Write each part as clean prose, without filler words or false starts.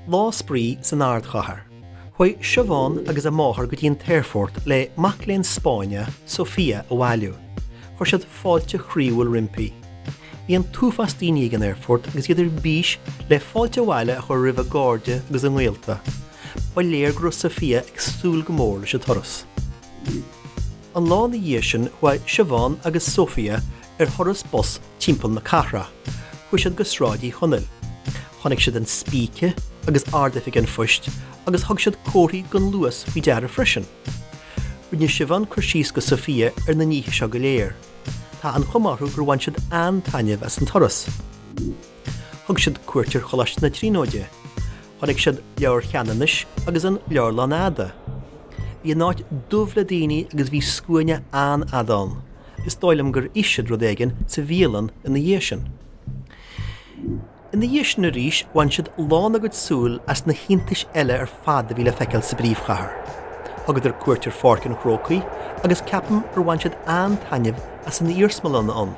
Lá spraoi san ardchathair. Chuaigh Siobhán agus a máthair go dtí an t-aerfort le mac léinn Spáinneach, Sofia, a bhailiú. Chuir siad fáilte chroíúil roimpi. Bhí an t-uafás daoine ag an aerfort agus iad ar bís le fáilte abhaile a chur roimh a gcairde agus a ngaolta. Ba léir go raibh Sofia ag súil go mór leis an turas. An lá ina dhiaidh sin chuaigh Siobhán agus Sofia ar thuras bus timpeall na cathrach. Chuaigh siad go Sráid Uí Chonaill. Chonaic siad an Spíce agus Ard-Oifig an Phoist agus thug siad comharthaí don Luas faoi deara freisin. Rinne Siobhán cur síos go Sofia ar na nithe seo go léir. Tá an chuma orthu gur bhain siad an-taitneamh as an turas. Thug siad cuairt ar Choláiste na Tríonóide. Chonaic siad Leabhar Cheanannais agus an Leabharlann Fhada. Bhí an áit dubh le daoine agus bhí scuaine an-fhada ann. Is dóigh liom gur ith siad rud éigin sa bhialann ina dhiaidh sin. Ina dhiaidh sin arís bhain siad lán a gcuid súl as na hiontais eile ar fad a bhí le feiceáil sa bpríomhchathair. Thugadar cuairt ar Pháirc an Chrócaigh agus ceapaim gur bhain siad an-taitneamh as an iarsmalann ann.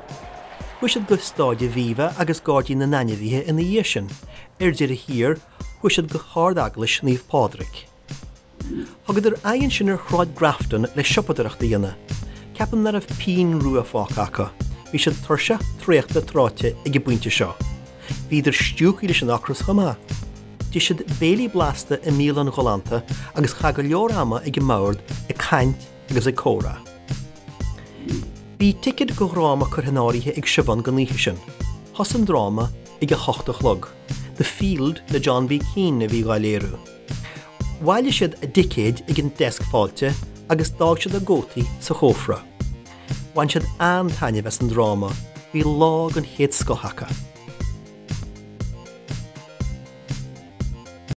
Chuaigh siad go Stáid Aviva agus Gairdín na nAinmhithe ina dhiaidh sin. Ar deireadh thiar, chuaigh siad go hArd-Eaglais Naomh Pádraig. Thugadar aghaidh ansin ar Shráid Grafton le siopadóireacht a dhéanamh. Ceapaim nach raibh pingin rua fágtha acu. Bhí siad tuirseach, traochta, tráite ag an bpointe seo. Bhíodar stiúgtha leis an ocras chomh maith. D'ith siad béilí blasta i mbialann ghalánta agus chaith go leor ama ag an mbord ag caint agus ag comhrá. Bhí ticéad go dhráma curtha in áirithe ag Siobhán don oíche sin. Thosaigh an dráma ag a hocht a chlog. The Field le John B. Keane a bhí dhá léiriú. Bhailigh siad a dticéid ag an deasc fáilte agus d'fhág siad a gcótaí sa chófra. Bhain siad an-taitneamh as an dráma, bhí lá den chéad scoth acu.